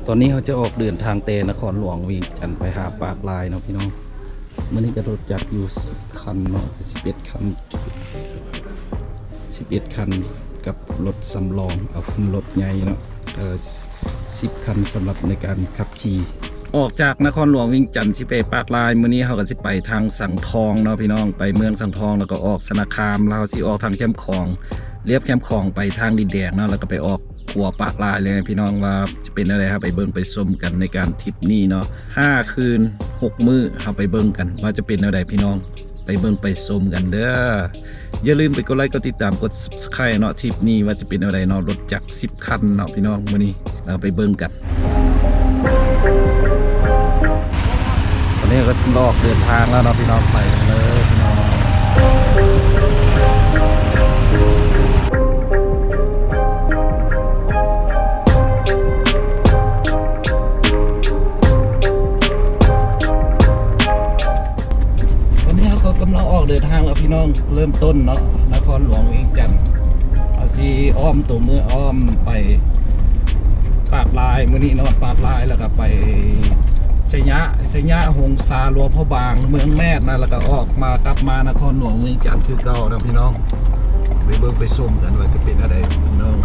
ຕອນນີ້ເຮົາຈະອອກເດີນທາງແຕ່ນະຄອນຫຼວງວຽງຈັນໄປຫາປາກລາຍເນາະພີ່ນ້ອງ. ມື້ນີ້ກໍລົດຈັກຢູ່ສິບຄັນເນາະ ສິບເອັດຄັນ ສິບເອັດຄັນ ກັບລົດສຳລອງ ເອົາຂຶ້ນລົດໃຫຍ່ເນາະ ເອີ ສິບຄັນ ສຳລັບໃນການຂັບຂີ່. ອອກຈາກນະຄອນຫຼວງວຽງຈັນຊິໄປປາກລາຍ ມື້ນີ້ເຮົາກໍຊິໄປທາງສັງທອງເນາະພີ່ນ້ອງ ໄປເມືອງສັງທອງ ແລ້ວກໍອອກຊະນະຄາມ ແລ້ວເຮົາຊິອອກທາງແຄມຂອງ ລຽບແຄມຂອງໄປທາງດິນແດງເນາະ ແລ້ວກໍໄປອອກຂົວປາກລາຍເລີຍພີ່ນ້ອງ ວ່າຈະເປັນແນວໃດ ເຮົາໄປເບິ່ງໄປຊົມກັນໃນການທຣິບນີ້ເນາະ ຫ້າຄືນຫົກມື້ ເຮົາໄປເບິ່ງກັນວ່າຈະເປັນແນວໃດພີ່ນ້ອງ ໄປເບິ່ງໄປຊົມກັນເດີ້. ຢ່າລືມໄປກົດໄລ ກົດຕິດຕາມ ກົດ Subscribe ເນາະ ທຣິບນີ້ວ່າຈະເປັນແນວໃດເນາະ ລົດຈັກສິບຄັນເນາະພີ່ນ້ອງ ມື້ນີ້ເຮົາໄປເບິ່ງກັນ. ຕອນນີ້ກໍຊິອອກເດີນທາງແລ້ວເນາະພີ່ນ້ອງ ໄປເລີຍພີ່ນ້ອງ. ຕອນນີ້ເຮົາກໍກຳລັງອອກເດີນທາງແລ້ວພີ່ນ້ອງ ເລີ່ມຕົ້ນເນາະ ນະຄອນຫຼວງວຽງຈັນ ເຮົາຊິອ້ອມຕົວເມືອງ ອ້ອມໄປປາກລາຍ ມື້ນີ້ນອນປາກລາຍ ແລ້ວກໍໄປໄຊຍະ ໄຊຍະ ຫົງສາ ຫຼວງພະບາງ ເມືອງແມດນະ ແລ້ວກໍອອກມາ ກັບມານະຄອນຫຼວງວຽງຈັນຄືເກົ່ານະພີ່ນ້ອງ. ໄປເບິ່ງໄປຊົມກັນວ່າຈະເປັນແນວໃດພີ່ນ້ອງ.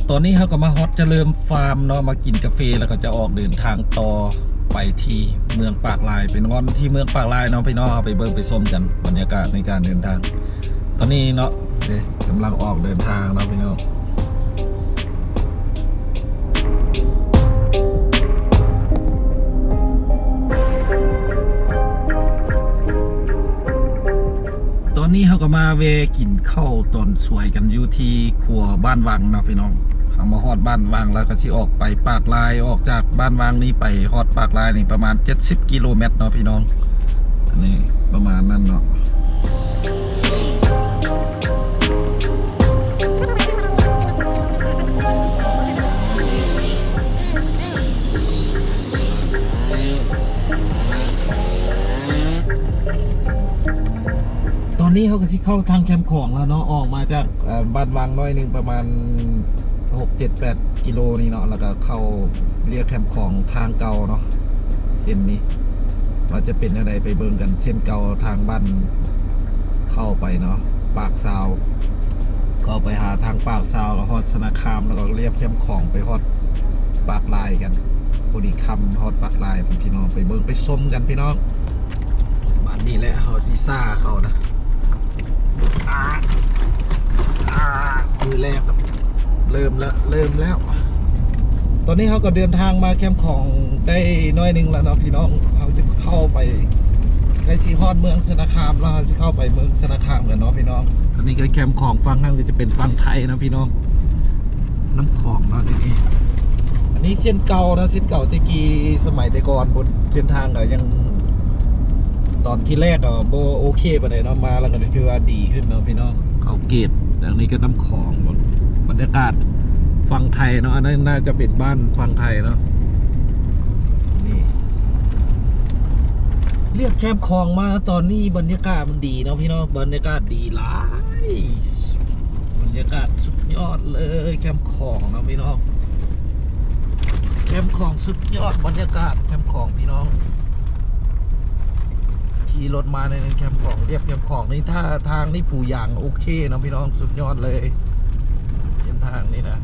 ຕອນນີ້ເຮົາກໍມາຮອດຈະເລີ່ມຟາມເນາະ ມາກິນກາເຟ ແລ້ວກໍຈະອອກເດີນທາງຕໍ່ໄປທີ່ເມືອງປາກລາຍ ໄປນອນທີ່ເມືອງປາກລາຍເນາະພີ່ນ້ອງ. ເຮົາໄປເບິ່ງໄປຊົມກັນບັນຍາກາດໃນການເດີນທາງ ຕອນນີ້ເນາະ ເດ້ ກຳລັງອອກເດີນທາງເນາະພີ່ນ້ອງ. ຕອນນີ້ເຮົາກໍມາແວ່ກິນເຂົ້າຕອນສວຍກັນຢູ່ທີ່ຂົວບ້ານວັງເນາະພີ່ນ້ອງ. ເຮົາມາຮອດບ້ານວັງແລ້ວກໍຊິອອກໄປປາກລາຍ ອອກຈາກບ້ານວັງນີ້ໄປຮອດປາກລາຍນີ້ປະມານເຈັດສິບກິໂລແມັດເນາະພີ່ນ້ອງ. ອັນນີ້ປະມານນັ້ນເນາະ. ຕອນນີ້ເຮົາກໍຊິເຂົ້າທາງແຄມຂອງແລ້ວເນາະ ອອກມາຈາກ ເອີ ບ້ານວັງໜ້ອຍໜຶ່ງ ປະມານຫົກ ເຈັດ ແປດກິໂລນີ້ເນາະ ແລ້ວກໍເຂົ້າລຽບແຄມຂອງທາງເກົ່າເນາະ ເສັ້ນນີ້ ວ່າຈະເປັນແນວໃດ ໄປເບິ່ງກັນ ເສັ້ນເກົ່າທາງບ້ານເຂົ້າໄປເນາະ ປາກຊາວ ເຂົ້າໄປຫາທາງປາກຊາວ ແລ້ວຮອດຊະນະຄາມ ແລ້ວກໍລຽບແຄມຂອງໄປຮອດປາກລາຍກັນ ພໍດີຄ່ຳຮອດປາກລາຍພີ່ນ້ອງ. ໄປເບິ່ງໄປຊົມກັນພີ່ນ້ອງ. ບາດນີ້ແຫຼະເຮົາຊິຊ້າເຂົານະ ມື້ແລກເລີ່ມແລ້ວ ເລີ່ມແລ້ວ. ຕອນນີ້ເຮົາກໍເດີນທາງມາແຄມຂອງໄດ້ໜ້ອຍໜຶ່ງແລ້ວເນາະພີ່ນ້ອງ. ເຮົາຊິເຂົ້າໄປ ໃກ້ຊິຮອດເມືອງຊະນະຄາມແລ້ວ ເຮົາຊິເຂົ້າໄປເມືອງຊະນະຄາມກັນເນາະພີ່ນ້ອງ. ຕອນນີ້ກໍແຄມຂອງຝັ່ງນັ້ນກໍຈະເປັນຝັ່ງໄທເນາະພີ່ນ້ອງ. ນ້ຳຂອງເນາະ ນີ້ ອັນນີ້ເສັ້ນເກົ່ານະ ເສັ້ນເກົ່າແຕ່ກີ້ສະໄໝແຕ່ກ່ອນພຸ້ນ ເສັ້ນທາງກໍຍັງ ຕອນທີແລກກໍບໍ່ໂອເຄປານໃດເນາະ ມາແລ້ວກໍຖືວ່າດີຂຶ້ນເນາະພີ່ນ້ອງ. ເຂົ້າເກດ ອັນນີ້ກໍນ້ຳຂອງ ບັນຍາກາດຝັ່ງໄທເນາະ ອັນນັ້ນໜ້າຈະເປັນບ້ານຝັ່ງໄທເນາະ. ນີ້ລຽບແຄມຂອງມາຕອນນີ້ບັນຍາກາດມັນດີເນາະພີ່ນ້ອງ ບັນຍາກາດດີຫຼາຍ. ບັນຍາກາດສຸດຍອດເລີຍ ແຄມຂອງເນາະພີ່ນ້ອງ ແຄມຂອງສຸດຍອດ ບັນຍາກາດແຄມຂອງພີ່ນ້ອງ. ຂີ່ລົດມາໃນແຄມຂອງ ລຽບແຄມຂອງນີ້ ຖ້າທາງນີ້ປູຢາງໂອເຄເນາະພີ່ນ້ອງ ສຸດຍອດເລີຍ ເສັ້ນທາງນີ້ນະ.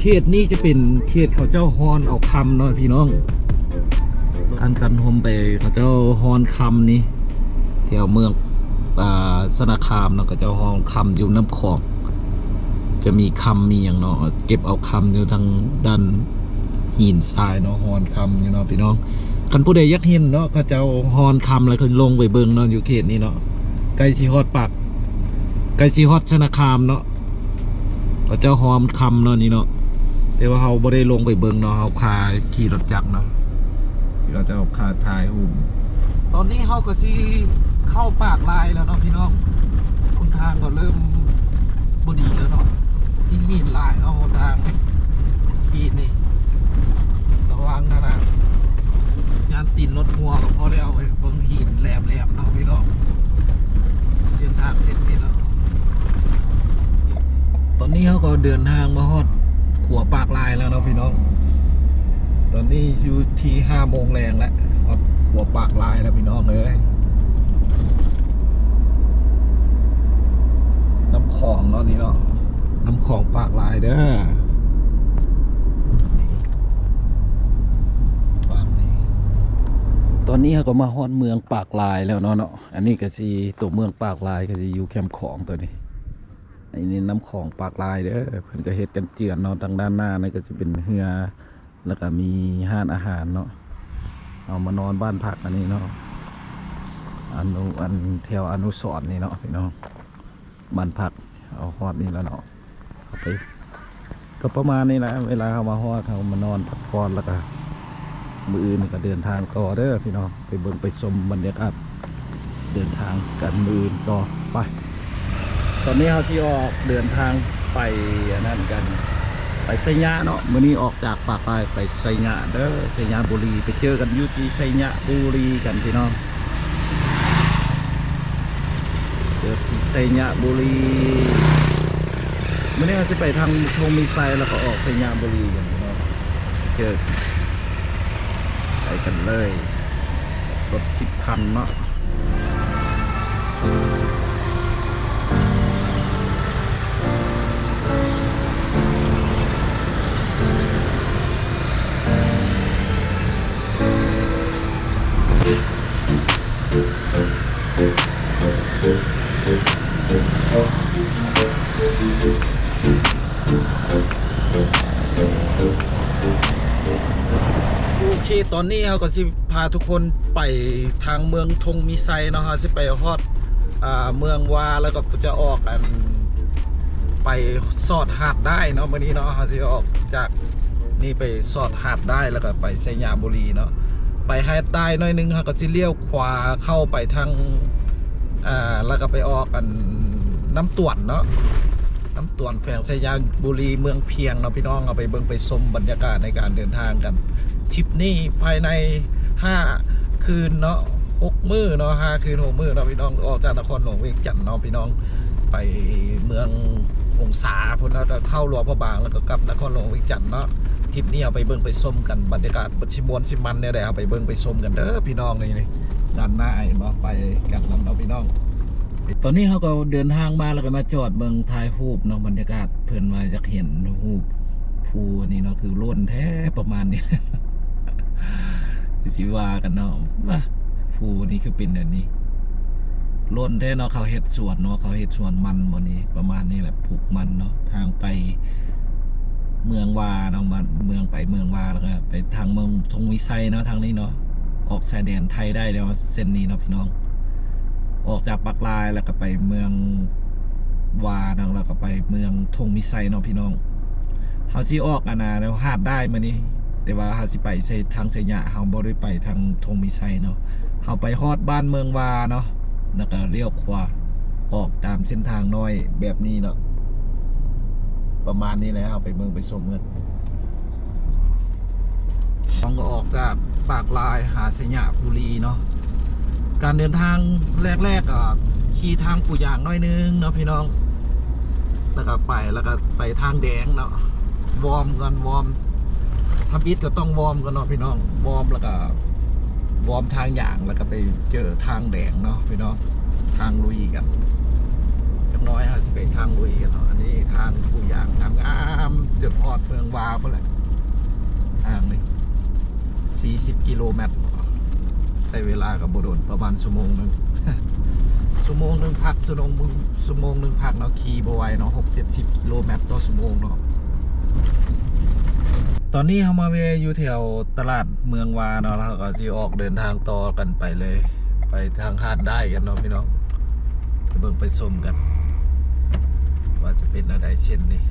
ເຂດນີ້ຈະເປັນເຂດເຂົາເຈົ້າຮ່ອນເອົາຄຳເນາະພີ່ນ້ອງ ອັນກັນໂຮມໄປເຂົາເຈົ້າຮ່ອນຄຳນີ້ ແຖວເມືອງ ອ່າ ຊະນະຄາມເນາະ ເຂົາເຈົ້າຮ່ອນຄຳຢູ່ນ້ຳຂອງ ຈະມີຄຳມີຫຍັງເນາະ ເກັບເອົາຄຳຢູ່ທາງດ້ານຫີນຊາຍເນາະ ຮ່ອນຄຳຢູ່ເນາະພີ່ນ້ອງ. ຄັນຜູ້ໃດຢາກເຫັນເນາະ ເຂົາເຈົ້າຮ່ອນຄຳ ແລ້ວກໍລົງໄປເບິ່ງເນາະ ຢູ່ເຂດນີ້ເນາະ ໃກ້ຊິຮອດປາກ ໃກ້ຊິຮອດຊະນະຄາມເນາະ ເຂົາເຈົ້າຮ່ອນຄຳເນາະນີ້ເນາະ ແຕ່ວ່າເຮົາບໍ່ໄດ້ລົງໄປເບິ່ງເນາະ ເຮົາຄາຂີ່ລົດຈັກເນາະ ເຂົາເຈົ້າຄາຖ່າຍຮູບ. ຕອນນີ້ເຮົາກໍຊິເຂົ້າປາກລາຍແລ້ວເນາະພີ່ນ້ອງ ຫົນທາງກໍເລີ່ມບໍ່ດີແລ້ວເນາະ ມີຫີນຫຼາຍເນາະ ຫົນທາງນີ້ ຫີນນີ້ ລະວັງຂະໜາດ ຢ້ານຕີນລົດຮົ່ວກໍພໍແລ້ວ ເບິ່ງຫີນແຫຼມໆເນາະພີ່ນ້ອງ ເສັ້ນທາງເສັ້ນນີ້ເນາະ. ຕອນນີ້ເຮົາກໍເດີນທາງມາຮອດຂົວປາກລາຍແລ້ວເນາະພີ່ນ້ອງ ຕອນນີ້ຢູ່ທີ່ຫ້າໂມງແລງແລ້ວ ຮອດຂົວປາກລາຍແລ້ວພີ່ນ້ອງເອີຍ ນ້ຳຂອງເນາະນີ້ເນາະ ນ້ຳຂອງປາກລາຍເດີ ປາກນີ້. ຕອນນີ້ເຮົາກໍມາຮອດເມືອງປາກລາຍແລ້ວເນາະ ເນາະ ອັນນີ້ກໍຊິ ຕົວເມືອງປາກລາຍກໍຊິຢູ່ແຄມຂອງຕົວນີ້ ອັນນີ້ນ້ຳຂອງປາກລາຍເດີ ເພິ່ນກໍເຮັດກັນເຈື່ອນເນາະ ທາງດ້ານໜ້ານີ້ກໍຊິເປັນເຮືອ ແລ້ວກໍມີຮ້ານອາຫານເນາະ ເຮົາມານອນບ້ານພັກອັນນີ້ເນາະ ອະນຸ ອັນແຖວອະນຸສອນນີ້ເນາະພີ່ນ້ອງ ບ້ານພັກ ເຮົາຮອດນີ້ແລ້ວເນາະ ເຮົາໄປ ກໍປະມານນີ້ແຫຼະ ເວລາເຮົາມາຮອດ ເຮົາມານອນພັກຜ່ອນ ແລ້ວກໍມື້ອື່ນກໍເດີນທາງຕໍ່ເດີພີ່ນ້ອງ ໄປເບິ່ງໄປຊົມບັນຍາກາດເດີນທາງກັນມື້ອື່ນຕໍ່ໄປ. ຕອນນີ້ເຮົາຊິອອກເດີນທາງໄປອັນນັ້ນກັນ ໄປໄຊຍະເນາະ ມື້ນີ້ອອກຈາກປາກລາຍໄປໄຊຍະເດີ ໄຊຍະບູລີ ໄປເຈີກັນຢູ່ທີ່ໄຊຍະບູລີກັນພີ່ນ້ອງ. ເກີດທີ່ໄຊຍະບູລີ ມື້ນີ້ເຮົາຊິໄປທາງທົ່ງມີໄຊ ແລ້ວກໍອອກໄຊຍະບູລີກັນເນາະ ເຈີ ໄປກັນເລີຍ ລົດສິບຄັນເນາະ. ໂອເຄ ຕອນນີ້ເຮົາກໍຊິພາທຸກຄົນໄປທາງເມືອງທົ່ງມີໄຊເນາະ ເຮົາຊິໄປຮອດ ອ່າ ເມືອງວາ ແລ້ວກໍຈະອອກ ອັນ ໄປສອດຫາດດາຍເນາະ ມື້ນີ້ເນາະ ເຮົາຊິອອກຈາກນີ້ໄປສອດຫາດດາຍ ແລ້ວກໍໄປໄຊຍະບູລີເນາະ ໄປຫາດດາຍໜ້ອຍໜຶ່ງ ເຮົາກໍຊິລ້ຽວຂວາເຂົ້າໄປທາງ ອ່າ ແລ້ວກໍໄປອອກ ອັນ ນ້ຳຕວນເນາະ ນ້ຳຕວນ ແຂວງໄຊຍະບູລີ ເມືອງພຽງເນາະພີ່ນ້ອງ ເຮົາໄປເບິ່ງໄປຊົມບັນຍາກາດໃນການເດີນທາງກັນ. ທຣິບນີ້ພາຍໃນຫ້າຄືນເນາະ ຫົກມື້ເນາະ ຫ້າຄືນຫົກມື້ເນາະພີ່ນ້ອງ ອອກຈາກນະຄອນຫຼວງວຽງຈັນເນາະພີ່ນ້ອງ ໄປເມືອງຫົງສາພຸ້ນເນາະ ແລ້ວເຂົ້າຫຼວງພະບາງ ແລ້ວກໍກັບນະຄອນຫຼວງວຽງຈັນເນາະ. ທຣິບນີ້ເຮົາໄປເບິ່ງໄປຊົມກັນ ບັນຍາກາດມັນຊິມ່ວນຊິມັນແນວໃດ ເຮົາໄປເບິ່ງໄປຊົມກັນເດີພີ່ນ້ອງ. ນີ້ ນີ້ ດ້ານໜ້າເຫັນບໍ່ ໄປກັນລຳເນາະພີ່ນ້ອງ. ຕອນນີ້ເຮົາກໍເດີນທາງມາ ແລ້ວກໍມາຈອດເບິ່ງ ຖ່າຍຮູບເນາະ ບັນຍາກາດ ເພິ່ນວ່າຢາກເຫັນຮູບພູນີ້ເນາະ ຄືໂລ້ນແທ້ປະມານນີ້ ຄືຊິວ່າກັນເນາະ ມາ ພູນີ້ຄືເປັນແນວນີ້ ໂລ້ນແທ້ເນາະ ເຂົາເຮັດສວນເນາະ ເຂົາເຮັດສວນມັນບໍ່ນີ້ ປະມານນີ້ແຫຼະ ປູກມັນເນາະ. ທາງໄປເມືອງວາເນາະ ບ້ານ ເມືອງ ໄປເມືອງວາ ແລ້ວກໍໄປທາງເມືອງທົ່ງມີໄຊເນາະ ທາງນີ້ເນາະ ອອກຊາຍແດນໄທໄດ້ແລ້ວເສັ້ນນີ້ເນາະພີ່ນ້ອງ ອອກຈາກປາກລາຍ ແລ້ວກໍໄປເມືອງວາເນາະ ແລ້ວກໍໄປເມືອງທົ່ງມີໄຊເນາະພີ່ນ້ອງ. ເຮົາຊິອອກອັນນ່າ ແນວຫາດດາຍມື້ນີ້ ແຕ່ວ່າເຮົາຊິໄປໄຊ ທາງໄຊຍະ ເຮົາບໍ່ໄດ້ໄປທາງທົ່ງມີໄຊເນາະ ເຮົາໄປຮອດບ້ານເມືອງວາເນາະ ແລ້ວກໍລ້ຽວຂວາອອກຕາມເສັ້ນທາງນ້ອຍແບບນີ້ເນາະ ປະມານນີ້ແຫຼະ ເຮົາໄປເບິ່ງໄປຊົມກັນ. ເຮົາກໍອອກຈາກປາກລາຍຫາໄຊຍະບູລີເນາະ ການເດີນທາງແລກໆ ກໍຂີ່ທາງປູຢາງໜ້ອຍໜຶ່ງເນາະພີ່ນ້ອງ ແລ້ວກໍໄປ ແລ້ວກໍໄປທາງແດງເນາະ ວອມກ່ອນ ວອມ ທຳອິດກໍຕ້ອງວອມກ່ອນເນາະພີ່ນ້ອງ ວອມ ແລ້ວກໍວອມທາງຢາງ ແລ້ວກໍໄປເຈີທາງແດງເນາະພີ່ນ້ອງ ທາງລຸຍກັນ ຈັກໜ້ອຍເຮົາຊິໄປທາງລຸຍກັນເນາະ. ອັນນີ້ທາງປູຢາງງາມໆ ຈົນຮອດເມືອງວາພຸ້ນແຫຼະ ທາງນີ້ສີ່ສິບກິໂລແມັດ ໃຊ້ເວລາກໍບໍ່ດົນ ປະມານຊົ່ວໂມງໜຶ່ງ ຊົ່ວໂມງໜຶ່ງພັກ ຊົ່ວໂມງ ຊົ່ວໂມງໜຶ່ງພັກເນາະ ຂີ່ບໍ່ໄຫວເນາະ ຫົກເຈັດສິບກິໂລແມັດຕໍ່ຊົ່ວໂມງເນາະ. ຕອນນີ້ເຮົາມາແວ່ຢູ່ແຖວຕະຫຼາດເມືອງວາເນາະ ແລ້ວເຮົາກໍຊິອອກເດີນທາງຕໍ່ກັນໄປເລີຍ ໄປທາງຫາດດາຍກັນເນາະພີ່ນ້ອງ ໄປເບິ່ງໄປຊົມກັນ ວ່າຈະເປັນແນວໃດເສັ້ນນີ້.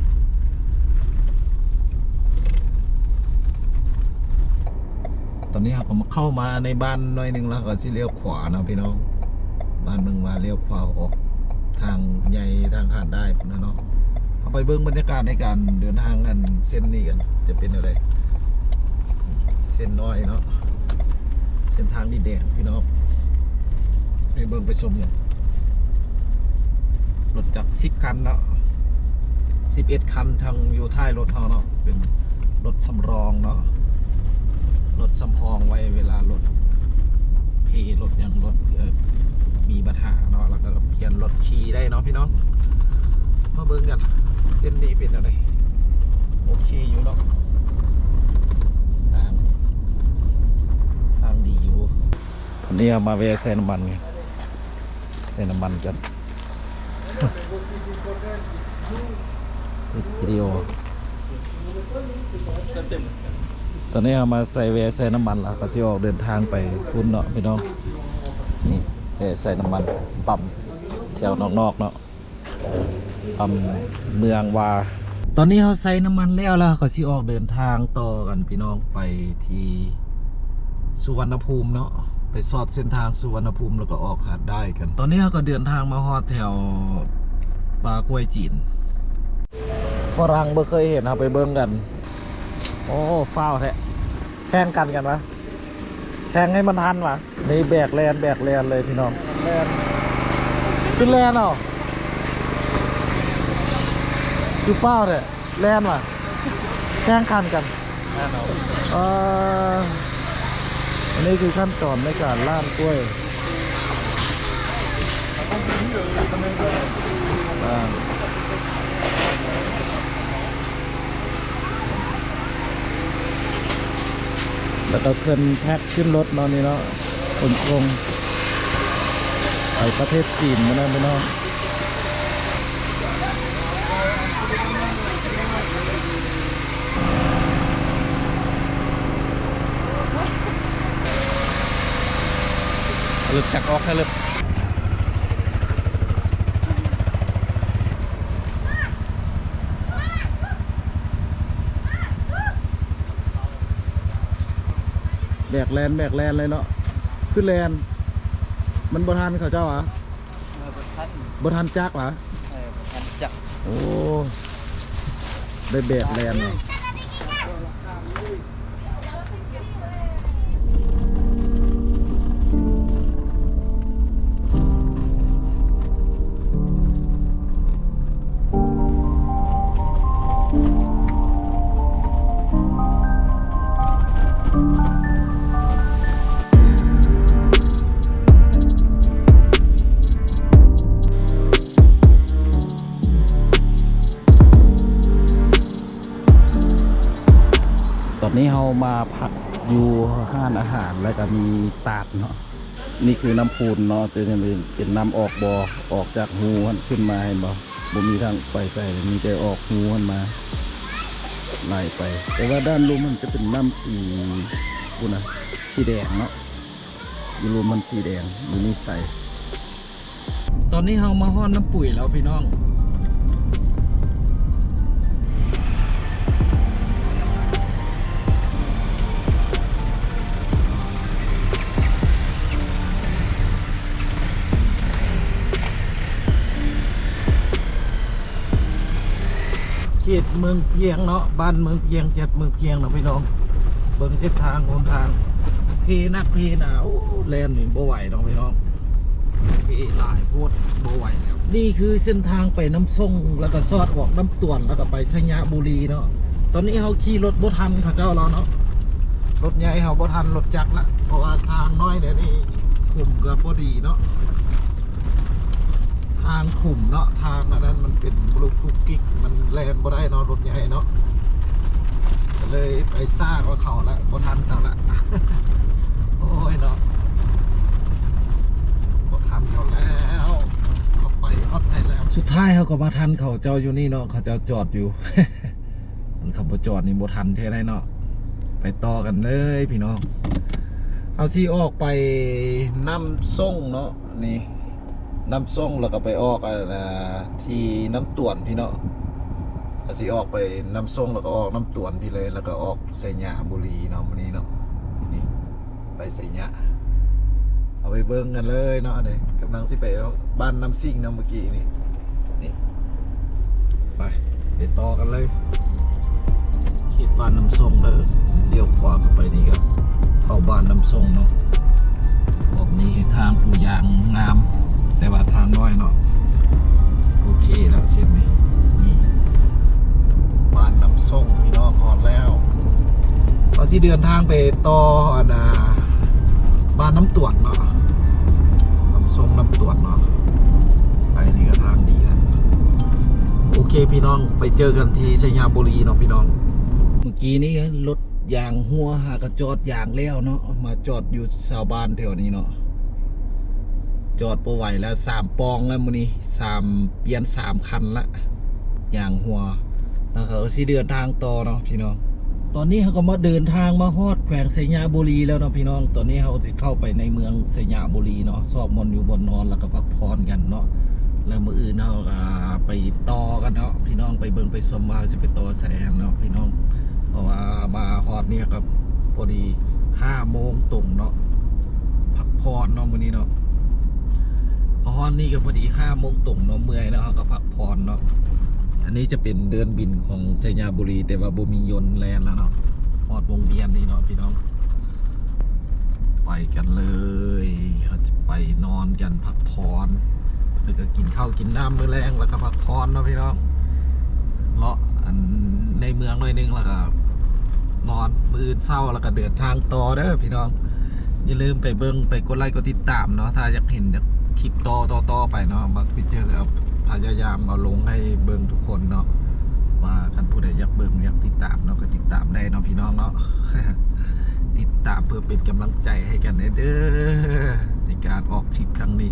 ຕອນນີ້ເຮົາກໍມາ ເຂົ້າມາໃນບ້ານໜ້ອຍໜຶ່ງແລ້ວ ເຮົາກໍຊິລ້ຽວຂວາເນາະພີ່ນ້ອງ ບ້ານເມືອງວາ ລ້ຽວຂວາອອກທາງໃຫຍ່ ທາງຫາດດາຍພຸ້ນນະເນາະ. ເຮົາໄປເບິ່ງບັນຍາກາດໃນການເດີນທາງ ອັນ ເສັ້ນນີ້ກັນ ຈະເປັນແນວໃດ. ເສັ້ນນ້ອຍເນາະ ເສັ້ນທາງດິນແດງພີ່ນ້ອງ ໄປເບິ່ງໄປຊົມກັນ. ລົດຈັກສິບຄັນເນາະ ສິບເອັດຄັນ ທັງຢູ່ທ້າຍລົດເຮົາເນາະ ເປັນລົດສຳຮອງເນາະ ລົດສຳຮອງໄວ້ເວລາລົດເພ ລົດຫຍັງ ລົດ ເອີ ມີບັນຫາເນາະ ແລ້ວກໍປ່ຽນລົດຂີ່ໄດ້ເນາະພີ່ນ້ອງ. ມາເບິ່ງກັນ ເສັ້ນນີ້ເປັນແນວໃດ ໂອເຄຢູ່ເນາະ ທາງ ທາງດີຢູ່. ຕອນນີ້ເຮົາມາແວ່ໃສ່ນ້ຳມັນ ໃສ່ນ້ຳມັນກັນ ວິດີໂອ. ຕອນນີ້ເຮົາມາໃສ່ ແວ່ໃສ່ນ້ຳມັນແລ້ວ ກໍຊິອອກເດີນທາງໄປພຸ້ນເນາະພີ່ນ້ອງ. ນີ້ ແວ່ໃສ່ນ້ຳມັນ ປ້ຳແຖວນອກໆເນາະ ປ້ຳເມືອງວາ. ຕອນນີ້ເຮົາໃສ່ນ້ຳມັນແລ້ວ ແລ້ວເຮົາກໍຊິອອກເດີນທາງຕໍ່ກັນພີ່ນ້ອງ ໄປທີ່ສຸວັນນະພູມເນາະ ໄປຊອດເສັ້ນທາງສຸວັນນະພູມ ແລ້ວກໍອອກຫາດດາຍກັນ. ຕອນນີ້ເຮົາກໍເດີນທາງມາຮອດແຖວປ່າກ້ວຍຈີນ. ຝຣັ່ງບໍ່ເຄີຍເຫັນ ເຮົາໄປເບິ່ງກັນ. ໂອ້ ຟ້າວແທ້ ແຂ່ງກັນກັນວະ ແຂ່ງໃຫ້ມັນທັນວະ. ນີ້ແບກແລ່ນ ແບກແລ່ນເລີຍພີ່ນ້ອງ ແລ່ນ ຄືແລ່ນເອົາ ຄືຟ້າວແທ້ ແລ່ນວ່າ ແຂ່ງຂັນກັນ ແລ່ນເອົາ. ເອີ ອັນນີ້ຄືຂັ້ນຕອນໃນການລ້າງກ້ວຍ ລ້າງ ແລ້ວກໍຂຶ້ນແພັກຂຶ້ນລົດເນາະ ນີ້ເນາະ ຂົນສົ່ງໄປປະເທດຈີນມື້ນັ້ນພີ່ນ້ອງ. ລົດຈັກອອກໃຫ້ເລີຍ. ແບກແລ່ນ ແບກແລ່ນເລີຍເນາະ ຄືແລ່ນ ມັນບໍ່ທັນເຂົາເຈົ້າຫວາ? ເອີ ບໍ່ທັນ ບໍ່ທັນຈັກຫວາ? ເອີ ບໍ່ທັນຈັກ. ໂອ້ ໄດ້ແບກແລ່ນເນາະ. ຕອນນີ້ເຮົາມາພັກຢູ່ຮ້ານອາຫານ ແລ້ວກໍມີຕາດເນາະ. ນີ້ຄືນ້ຳພຸ່ນເນາະ ແຕ່ເປັນນ້ຳອອກບໍ່ ອອກຈາກຮູຫັ້ນຂຶ້ນມາ ເຫັນບໍ່? ບໍ່ມີທາງໄປໃສ ມີແຕ່ອອກຮູຫັ້ນມາ ໄຫຼໄປ. ແຕ່ວ່າດ້ານລຸ່ມມັນຈະເປັນນ້ຳສີ ພຸ້ນນະ ສີແດງເນາະ ຢູ່ລຸ່ມມັນສີແດງ ຢູ່ນີ້ໃສ. ຕອນນີ້ເຮົາມາຮອດນ້ຳປຸຍແລ້ວພີ່ນ້ອງ. ເຂດເມືອງພຽງເນາະ ບ້ານເມືອງພຽງ ເຂດເມືອງພຽງເນາະພີ່ນ້ອງ. ເບິ່ງເສັ້ນທາງຫົນທາງ ເພນັກເພໜາ ໂອ້ ແລ່ນນີ້ບໍ່ໄຫວເນາະພີ່ນ້ອງ ເພຫຼາຍໂພດ ບໍ່ໄຫວແລ້ວ. ນີ້ຄືເສັ້ນທາງໄປນ້ຳຊົງ ແລ້ວກໍຊອດອອກນ້ຳຕວນ ແລ້ວກໍໄປໄຊຍະບູລີເນາະ. ຕອນນີ້ເຮົາຂີ່ລົດບໍ່ທັນເຂົາເຈົ້າແລ້ວເນາະ ລົດໃຫຍ່ເຮົາບໍ່ທັນລົດຈັກລະ ເພາະວ່າທາງນ້ອຍແນວນີ້ ຂຸມກໍພໍດີເນາະ. ທາງຂຸມເນາະ ທາງອັນນັ້ນມັນເປັນລຸກກຸກກິກ ມັນແລ່ນບໍ່ໄດ້ເນາະ ລົດໃຫຍ່ເນາະ ກໍເລີຍໄປຊ້າກວ່າເຂົາລະ ບໍ່ທັນເຂົາລະ. ໂອ້ຍເນາະ ບໍ່ທັນເຂົາແລ້ວ. ເຂົ້າມາທັນເຂົາເຈົ້າຢູ່ນີ້ເນາະ ເຂົາເຈົ້າຈອດຢູ່ ຄັນເຂົາບໍ່ຈອດນີ້ບໍ່ທັນແທ້ໃດເນາະ. ໄປຕໍ່ກັນເລີຍພີ່ນ້ອງ ເຮົາຊິອອກໄປນ້ຳຊົງເນາະ ນີ້ ນ້ຳຊົງ ແລ້ວກໍໄປອອກ ອັນ ທີ່ນ້ຳຕວນພີ່ນ້ອງ. ເຮົາຊິອອກໄປນ້ຳຊົງ ແລ້ວກໍອອກນ້ຳຕວນພີ້ເລີຍ ແລ້ວກໍອອກໄຊຍະບູລີເນາະ ມື້ນີ້ເນາະ ນີ້ ໄປໄຊຍະ ເຮົາໄປເບິ່ງກັນເລີຍເນາະ. ນີ້ກຳລັງຊິໄປບ້ານນ້ຳສິງເນາະ ເມື່ອກີ້ນີ້ ນີ້ ໄປ ໄປຕໍ່ກັນເລີຍ ເຂດບ້ານນ້ຳຊົງເດີ. ລ້ຽວຂວາເຂົ້າໄປນີ້ກໍເຂົ້າບ້ານນ້ຳຊົງເນາະ. ອອກນີ້ເຮັດທາງປູຢາງງາມ ແຕ່ວ່າທາງນ້ອຍເນາະ. ໂອເຄແລ້ວເສັ້ນນີ້ ນີ້ ບ້ານນ້ຳຊົງພີ່ນ້ອງ ຮອດແລ້ວ. ເຮົາຊິເດີນທາງໄປຕໍ່ ອັນ ອ່າ ບ້ານນ້ຳຕວນເນາະ ນ້ຳຊົງ ນ້ຳຕວນເນາະ. ໄປນີ້ກໍທາງດີນະ. ໂອເຄພີ່ນ້ອງ ໄປເຈີກັນທີ່ໄຊຍະບູລີເນາະພີ່ນ້ອງ. ເມື່ອກີ້ນີ້ລົດຢາງຮົ່ວ ຫາກໍຈອດຢາງແລ້ວເນາະ ມາຈອດຢູ່ຊາວບ້ານແຖວນີ້ເນາະ. ຈອດບໍ່ໄຫວແລ້ວ ສາມປ່ອງແລ້ວມື້ນີ້ ສາມ ປ່ຽນສາມຄັນລະ ຢາງຮົ່ວ. ແລ້ວເຮົາຊິເດີນທາງຕໍ່ເນາະພີ່ນ້ອງ. ຕອນນີ້ເຮົາກໍມາເດີນທາງມາຮອດແຂວງໄຊຍະບູລີແລ້ວເນາະພີ່ນ້ອງ. ຕອນນີ້ເຮົາຊິເຂົ້າໄປໃນເມືອງໄຊຍະບູລີເນາະ ຊອກບ່ອນຢູ່ບ່ອນນອນ ແລ້ວກໍພັກຜ່ອນກັນເນາະ. ແລ້ວມື້ອື່ນເຮົາ ອ່າ ໄປຕໍ່ກັນເນາະພີ່ນ້ອງ ໄປເບິ່ງໄປຊົມວ່າເຮົາຊິໄປຕໍ່ໃສຫັ້ນເນາະພີ່ນ້ອງ. ເພາະວ່າມາຮອດນີ້ກໍພໍດີຫ້າໂມງຕົງເນາະ ພັກຜ່ອນເນາະມື້ນີ້ເນາະ. ມາຮອດນີ້ກໍພໍດີຫ້າໂມງຕົງເນາະ ເມື່ອຍແລ້ວເຮົາກໍພັກຜ່ອນເນາະ. ອັນນີ້ຈະເປັນເດີ່ນບິນຂອງໄຊຍະບູລີ ແຕ່ວ່າບໍ່ມີຍົນແລ່ນແລ້ວເນາະ. ຮອດວົງວຽນນີ້ເນາະພີ່ນ້ອງ ໄປກັນເລີຍ ເຮົາຈະໄປນອນກັນ ພັກຜ່ອນ ແລ້ວກໍກິນເຂົ້າກິນນ້ຳມື້ແລງ ແລ້ວກໍພັກຜ່ອນເນາະພີ່ນ້ອງ. ເລາະ ອັນ ໃນເມືອງໜ້ອຍໜຶ່ງ ແລ້ວກໍນອນ ມື້ອື່ນເຊົ້າ ແລ້ວກໍເດີນທາງຕໍ່ເດີພີ່ນ້ອງ. ຢ່າລືມໄປເບິ່ງ ໄປກົດໄລກົດຕິດຕາມເນາະ ຖ້າຢາກເຫັນຄລິບຕໍ່ໆໆໄປເນາະ. ບັກວິດຈະພະຍາຍາມເອົາລົງໃຫ້ເບິ່ງທຸກຄົນເນາະ ວ່າຄັນຜູ້ໃດຢາກເບິ່ງຢາກຕິດຕາມເນາະ ກໍຕິດຕາມໄດ້ເນາະພີ່ນ້ອງເນາະ. ຕິດຕາມເພື່ອເປັນກຳລັງໃຈໃຫ້ກັນແດ່ເດີ ໃນການອອກທຣິບຄັ້ງນີ້.